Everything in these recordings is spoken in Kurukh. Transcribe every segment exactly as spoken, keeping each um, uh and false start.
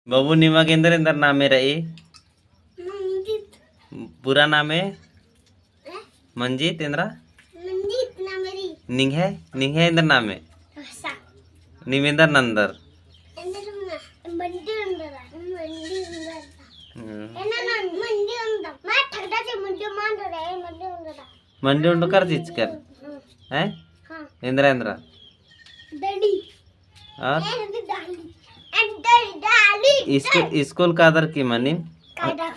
बाबू, निमा गे एन्देर एन्देर नामे रई? मंजीत। पूरा नामे? हैं? मंजीत एन्दरा? मंजीत नामे रई। निंग्है, निंग्है एन्देर नामे? आशा। नीम एन्देर नन्दर? एन्देर ना, मंडी एन्देर, मंडी एन्देर। हम्म। एन्देर ना, मंडी एन्देर। मा ठगदा से मंडी मा एन्देर, मंडी एन्देर। मंडी ओंडकर चिचकर? हम्म। हैं? हाँ। एन्दरा एन्दरा? दड़ी। और? एन्दरा दड़ी। एन्दरा दड़ी। स्कूल, स्कूल कादर की मनी? कादर।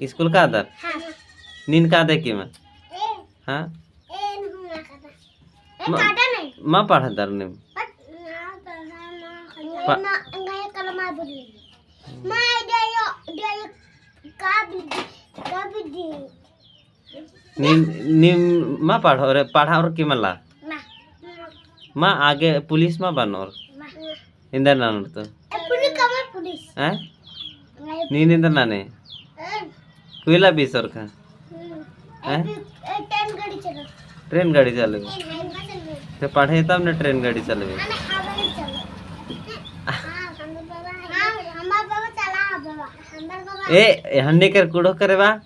स्कूल कादर? हाँ। नीन कादर की मन? ए। हाँ? ए, नहुना कादर। ए, म-, कादर नहीं। मा पढ़दर नीम? पढ़-, ना पढ़ा, ना पढ़ा। पा- ना, ना, कलमा बोली। मा, दियो, दियो, का बिदी, का बिदी। नीम, नीम मा पढ़ओर, पढ़ओर की मला? मा। मा आगे पुलिस मा बनोर? मा। एन्दर ननोर तो? ए, पुलिस का मा पुलिस। हैं? नहीं। नीन एन्दर नने? हैं? कोयला बीसोर का? हम्म। हैं? ए, ए, ट्रेन गाड़ी चलो। ट्रेन गाड़ी चलो। ए, नहीं, बस में। तो पढ़े तब ने ट्रेन गाड़ी चलबे। हाँ, हमारे चलो। हाँ, हमारे बाबा, हाँ, हमारे बाबा चला, बाबा, हमारे बाबा। ए, ए, हन्ने कर कुड़ो करे बा।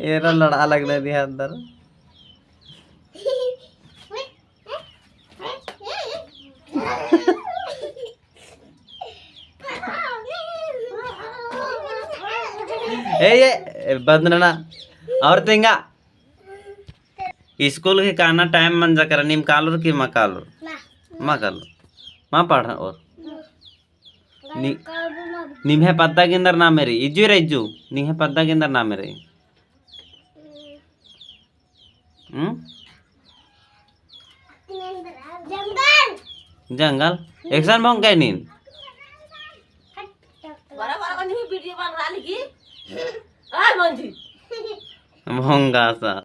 एरा लड़ा लगना दिया अंदर। ए, ये, ए, बंद नना। और तेंगा। स्कूल के काना टाइम मंजा करा, नीम कालोर की मा कालोर? मा। मा कालोर। मा पढ़ओर। नी-, निम्है पद्दा गे एन्दर नामे रई? इज्जु रे इज्जु। निम्है पद्दा गे एन्दर नामे रई? हम्म? जंगल। जंगल? एकसन भोंगा नीन? बड़ा बड़ा बनी हुई वीडियो बन रहा लिखी। आय मंजी। भोंगा सा।